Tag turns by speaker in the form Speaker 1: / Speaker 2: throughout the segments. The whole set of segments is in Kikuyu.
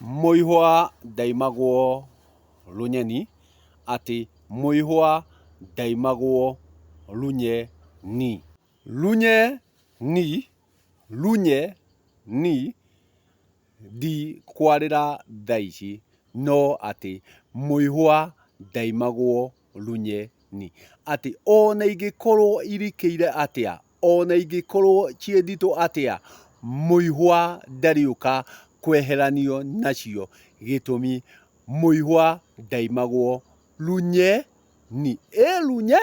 Speaker 1: Mũihwa ndaimagwo rũnyeni, atĩ mũihwa ndaimagwo runyeni. Runyeni, runyeni, ndikwarĩra thaa ici, no atĩ mũihwa ndaimagwo runyeni. Atĩ ona ingĩkorwo irikĩire atĩa, ona ingĩkorwo ciĩ nditũ atĩa, mũihwa ndarĩũka kweheranio nacio, gĩtũmi mũihwa ndaimagwo runyeni. Ĩ runye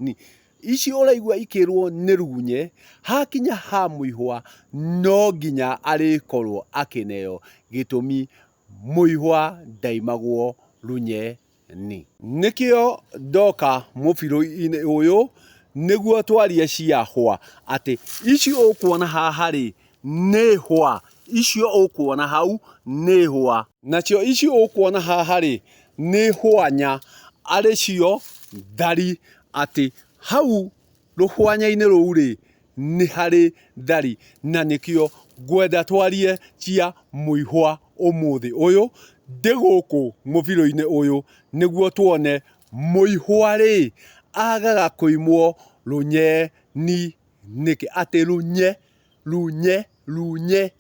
Speaker 1: ni. Ici ũraigua ikĩrwo nĩ runye, hakinya ha mũihwa no nginya arĩkorwo akĩneo, gĩtũmi mũihwa ndaimagwo runye ni. Nĩkĩo ndoka mũbirũ-inĩ ũyũ nĩguo twarie cia hwa, atĩ ici ũkuona haha rĩ, nĩ hwa, icio ũkuona hau nĩ hwa. Nacio ici ũkuona haha rĩ, nĩ hwanya, arĩ cio thari, atĩ hau rũhwanya-inĩ rũu rĩ, nĩ harĩ thari, na nĩkĩo ngwenda twarie cia mũihwa ũmũthĩ ũyũ, ndĩ gũkũ mũbirũ-inĩ ũyũ, nĩguo tuone mũihwa rĩ, agaga kũimwo rũnyeni nĩkĩ? Atĩ runye, runye, runye,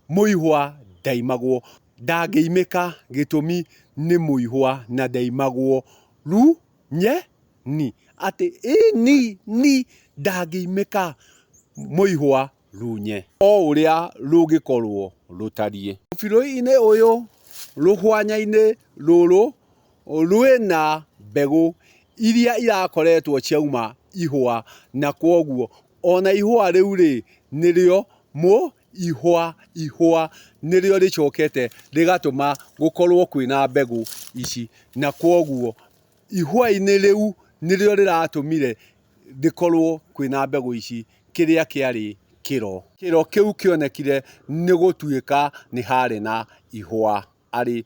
Speaker 1: mũihwa ndaimagwo, ndangĩimĩka gĩtũmi nĩ mũihwa na ndaimagwo runye ni. Atĩ ĩ ni ni ndangĩimĩka mũihwa runye. O ũrĩa rũngĩkorwo rũtariĩ. Mũbirũ-inĩ ũyũ, rũhwanya-inĩ rũrũ rwĩna mbegũ iria irakoretwo ciauma ihũa na kwoguo ona ihũa rĩu rĩ, nĩrĩo mũ ihũa, ihũa nĩrĩo rĩcokete rĩgatũma gũkorwo kwĩna mbegũ ici na kwoguo ihũa-inĩ rĩu nĩrĩo rĩratũmire rĩkorwo kwĩna mbegũ ici, kĩrĩa kĩarĩ kĩro. Kĩro kĩu kĩonekire nĩ gũtuĩka nĩ harĩ na ihũa, arĩ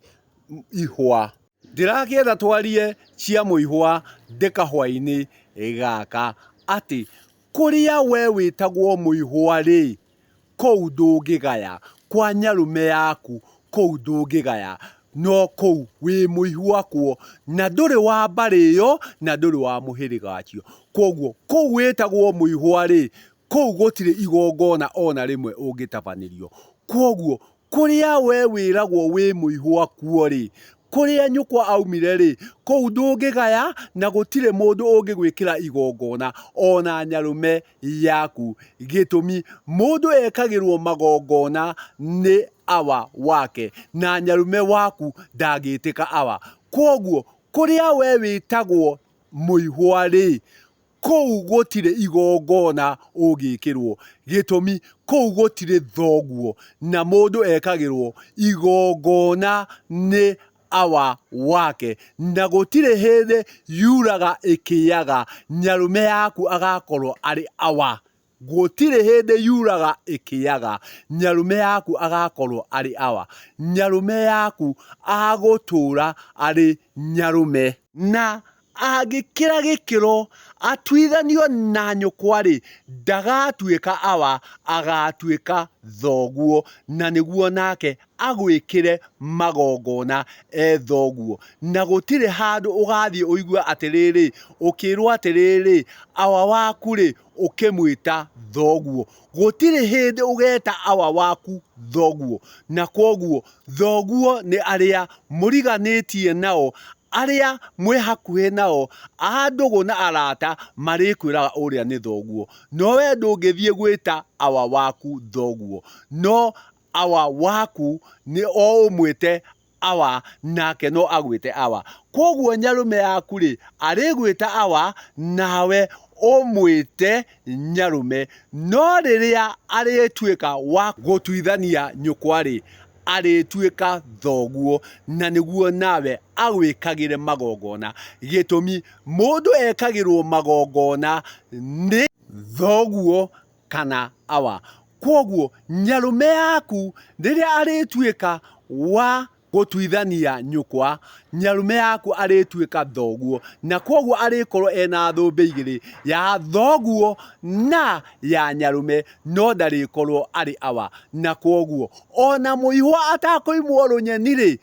Speaker 1: ihũa. Ndĩrakĩenda twarie cia mũihũa ndĩ kahũa-inĩ gaka atĩ kũrĩa we wĩtagwo mũihũa-rĩ, kũu ndũngĩgaya, kwa nyarũme yaku kũu ndũngĩgaya, no kũu wĩ mũihwa kuo, na ndũrĩ wa mbarĩ ĩyo, na ndũrĩ wa mũhĩrĩga ũcio. Kwoguo kũu wĩtagwo mũihwa-rĩ, kũu gũtirĩ igongona ona rĩmwe ũngĩtabanĩrio. Kwoguo kũrĩa we wĩragwo wĩ mũihwa kuo-rĩ, kũrĩa nyũkwa aumire-rĩ, kũu ndũngĩgaya na gũtirĩ mũndũ ũngĩgwĩkĩra igongona ona nyarũme yaku. Gĩtũmi, mũndũ ekagĩrwo magongona nĩ awa wake, na nyarũme waku ndangĩtĩka awa. Kwoguo kũrĩa we wĩtagwo mũihwa-rĩ, Kũu gũtirĩ igongona ũngĩkĩrwo, gĩtũmi kũu gũtirĩ thoguo, na mũndũ ekagĩrwo igongona nĩ awa wake, na gũtirĩ hĩndĩ yuraga ĩkĩyaga, nyarũme yaku agakorwo arĩ awa. Gũtirĩ hĩndĩ yuraga ĩkĩyaga, nyarũme yaku agakorwo arĩ awa. Nyarũme yaku agũtũra arĩ nyarũme. Na angĩkĩra gĩkĩro atuithanio na nyũkwa-rĩ, ndagatuĩka awa, agatuĩka thoguo, na nĩguo nake agwĩkĩre magongona e thoguo. Na gũtirĩ handũ ũgathiĩ ũigue atĩrĩrĩ, ũkĩrwo atĩrĩrĩ, awa waku-rĩ, ũkĩmwĩta thoguo. Gũtirĩ hĩndĩ ũgeta awa waku thoguo. Na kwoguo thoguo nĩ arĩa mũriganĩtie nao, arĩa mwĩ hakuhĩ nao, a ndũgũ na arata marĩkwĩraga ũrĩa nĩ thoguo. No we ndũngĩthiĩ gwĩta awa waku thoguo. No awa waku nĩ o ũmwĩte awa nake no agwĩte awa. Kwoguo nyarũme yaku-rĩ, arĩgwĩta awa nawe ũmwĩte nyarũme. No rĩrĩa arĩtuĩka wa gũtuithania nyũkwa-rĩ, arĩtuĩka thoguo na nĩguo nawe agwĩkagĩre magongona. Gĩtũmi, mũndũ ekagĩrwo magongona nĩ thoguo kana awa. Kwoguo nyarũme yaku rĩrĩa arĩtuĩka wa Gũtuithania nyũkwa, nyarũme yaku arĩtuĩka thoguo, na kwoguo arĩkorwo ena thũmbĩ igĩrĩ, ya thoguo na ya nyarũme, no ndarĩkorwo arĩ awa. Na kwoguo ona mũihwa atakũimwo rũnyeni-rĩ,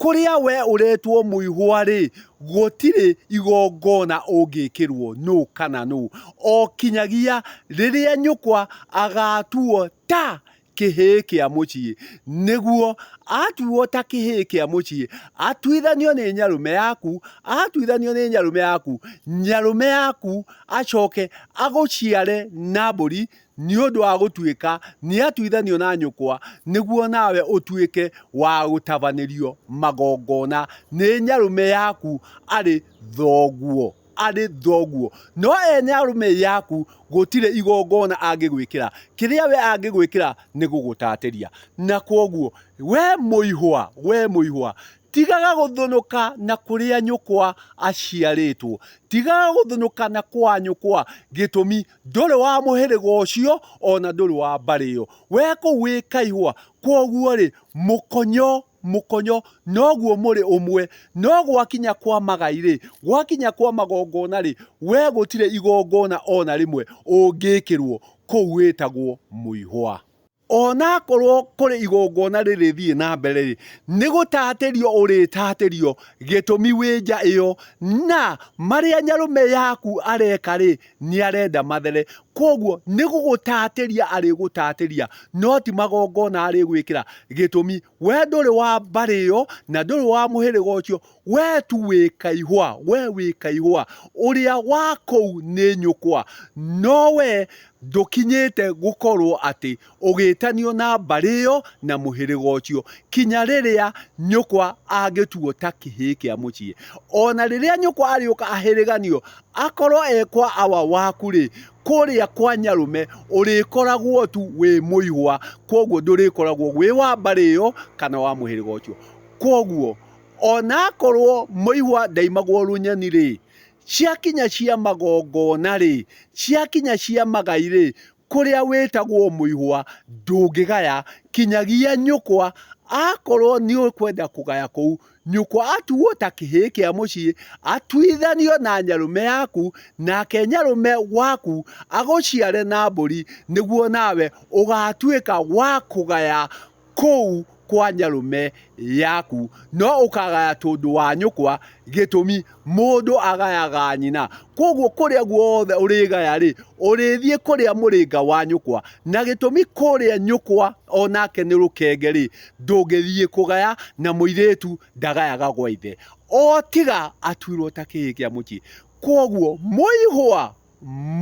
Speaker 1: kũrĩa we ũretwo mũihwa-rĩ, gũtirĩ igongona ũngĩkĩrwo nũ kana nũ, o kinyagia rĩrĩa nyũkwa agatuo ta kĩhĩĩ kĩa mũciĩ, nĩguo atuo ta kĩhĩĩ kĩa mũciĩ, atuithanio nĩ nyarũme yaku, atuithanio nĩ nyarũme yaku, nyarũme yaku acoke agũciare na mbũri, nĩ ũndũ wa gũtuĩka nĩ atuithanio na nyũkwa, nĩguo nawe ũtuĩke wa gũtabanĩrio magongona nĩ nyarũme yaku arĩ thoguo. Arĩ thoguo. No ene arũme yaku gũtirĩ igongona angĩgwĩkĩra. Kĩrĩa we angĩgwĩkĩra nĩ gũgũtatĩria. Na kwoguo we mũihwa, we mũihwa, tigaga gũthũnũka na kũrĩa nyũkwa aciarĩtwo. Tigaga gũthũnũka na kwa nyũkwa, gĩtũmi ndũrĩ wa mũhĩrĩga ũcio ona ndũrĩ wa mbarĩ ĩyo. We kũu wĩ kaihwa, kwoguo-rĩ, mũkonyo mũkonyo noguo mũrĩ ũmwe, no gwakinya kwa magai-rĩ, gwakinya kwa magongona-rĩ, we gũtirĩ igongona o na rĩmwe ũngĩkĩrwo kũu wĩtagwo mũihwa. Onakorwo kũrĩ igongona rĩrĩthiĩ na mbere-rĩ, nĩ gũtatĩrio ũrĩtatĩrio gĩtũmi wĩ nja ĩyo, na marĩa nyarũme yaku areka-rĩ, nĩ arenda mathere. Kwoguo nĩ gũgũtatĩria arĩgũtatĩria, no ti magongona arĩgwĩkĩra. Gĩtũmi, we ndũrĩ wa mbarĩ ĩyo, na ndũrĩ wa mũhĩrĩga ũcio, we tu wĩ kaihũa, we wĩ kaihũa. Ũrĩa wa kũu nĩ nyũkwa, no we ndũkinyĩte gũkorwo atĩ ũgĩtanio na mbarĩ ĩyo na mũhĩrĩga ũcio, kinya rĩrĩa nyũkwa angĩtuo ta kĩhĩĩ kĩa mũciĩ. O na rĩrĩa nyũkwa arĩũka ahĩrĩganio, akorwo e kwa awa waku-rĩ, kũrĩa kwa nyarũme ũrĩkoragwo tu wĩ mũihwa, kwoguo ndũrĩkoragwo wĩ wa mbarĩ ĩyo kana wa mũhĩrĩga ũcio. Kwoguo o na akorwo mũihwa ndaimagwo rũnyeni-rĩ, ciakinya cia magongona-rĩ, ciakinya cia magai-rĩ, Kũrĩa wĩtagwo mũihwa ndũngĩgaya kinyagia nyũkwa akorwo nĩ ũkwenda kũgaya kũu, nyũkwa atuo ta kĩhĩĩ kĩa mũciĩ, atuithanio na nyarũme yaku, nake nyarũme waku agũciare na mbũri nĩguo nawe ũgatuĩka wa kũgaya kũu kwa nyarũme yaku, no ũkagaya tũndũ wa nyũkwa, gĩtũmi mũndũ agayaga nyina. Kwoguo kũrĩa guothe ũrĩgaya-rĩ, ũrĩthiĩ kũrĩa mũrĩnga wa nyũkwa, na gĩtũmi kũrĩa nyũkwa onake nĩ rũkenge-rĩ, ndũngĩthiĩ kũgaya na mũirĩtu ndagayaga gwa ithe, o tiga atuirwo ta kĩhĩĩ kĩa mũciĩ. Kwoguo mũihwa,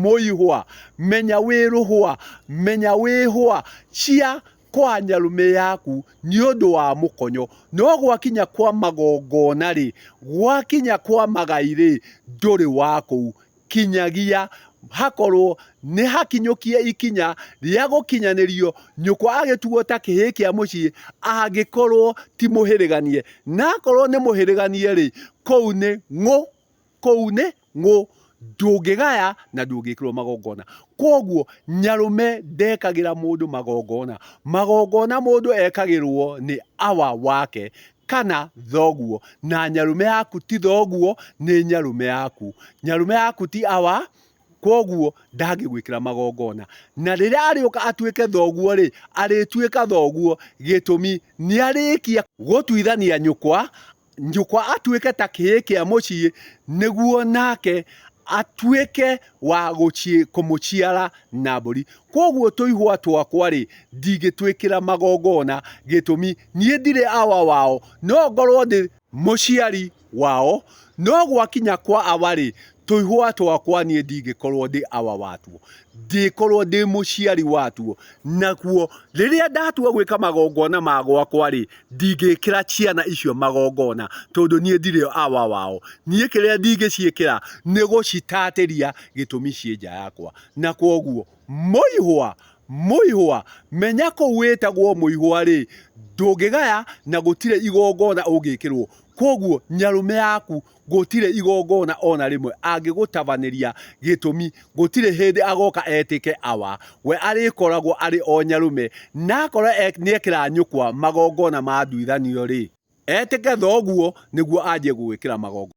Speaker 1: mũihwa, menya wĩ rũhwa, menya wĩ hwa cia kwa nyarũme yaku nĩ ũndũ wa mũkonyo, no gwakinya kwa magongona-rĩ, gwakinya kwa magai-rĩ, ndũrĩ wa kũu, kinyagia hakorwo nĩ hakinyũkie ikinya rĩa gũkinyanĩrio nyũkwa agĩtuo ta kĩhĩĩ kĩa mũciĩ angĩkorwo ti mũhĩrĩganie, na akorwo nĩ mũhĩrĩganie-rĩ, kũu nĩ ng'ũ. Kũu nĩ ng'ũ, ndũngĩgaya na ndũngĩkĩrwo magongona. Kwoguo nyarũme ndekagĩra mũndũ magongona. Magongona mũndũ ekagĩrwo nĩ awa wake kana thoguo. Na nyarũme yaku ti thoguo, nĩ nyarũme yaku. Nyarũme yaku ti awa, kwoguo ndangĩgwĩkĩra magongona. Na rĩrĩa arĩũka atuĩke thoguo-rĩ, arĩtuĩka thoguo gĩtũmi nĩarĩkia gũtuithania nyũkwa Nyũkwa atuĩke ta kĩhĩĩ kĩa mũciĩ nĩguo nake atuĩke wa kũmũciara na mbũri. Kwoguo tũihwa twakwa-rĩ, ndingĩtwĩkĩra magongona gĩtũmi niĩ ndirĩ awa wao, no ngorwo ndĩ mũciari wao, no gwakinya kwa awa-rĩ, tũihwa twakwa niĩ ndingĩkorwo ndĩ awa watuo, ndĩkorwo ndĩ mũciari watuo. Naguo rĩrĩa ndatua gwĩka magongona ma gwakwa-rĩ, ndingĩkĩra ciana icio magongona tondũ niĩ ndirĩ awa wao. Niĩ kĩrĩa ndingĩciĩkĩra nĩ gũcitatĩria gĩtũmi ciĩ nja yakwa. Na kwoguo mũihwa, mũihwa, menya kũu wĩtagwo mũihwa-rĩ, ndũngĩgaya na gũtirĩ igongona ũngĩkĩrwo. Kwoguo nyarũme yaku gũtirĩ igongona ona rĩmwe angĩgũtabanĩria gĩtũmi gũtirĩ hĩndĩ agoka etĩke awa, we arĩkoragwo arĩ o nyarũme, na akorwo nĩekĩra nyũkwa magongona ma nduithanio-rĩ. Etĩke thoguo nĩguo anjie gũgwĩkĩra magongona.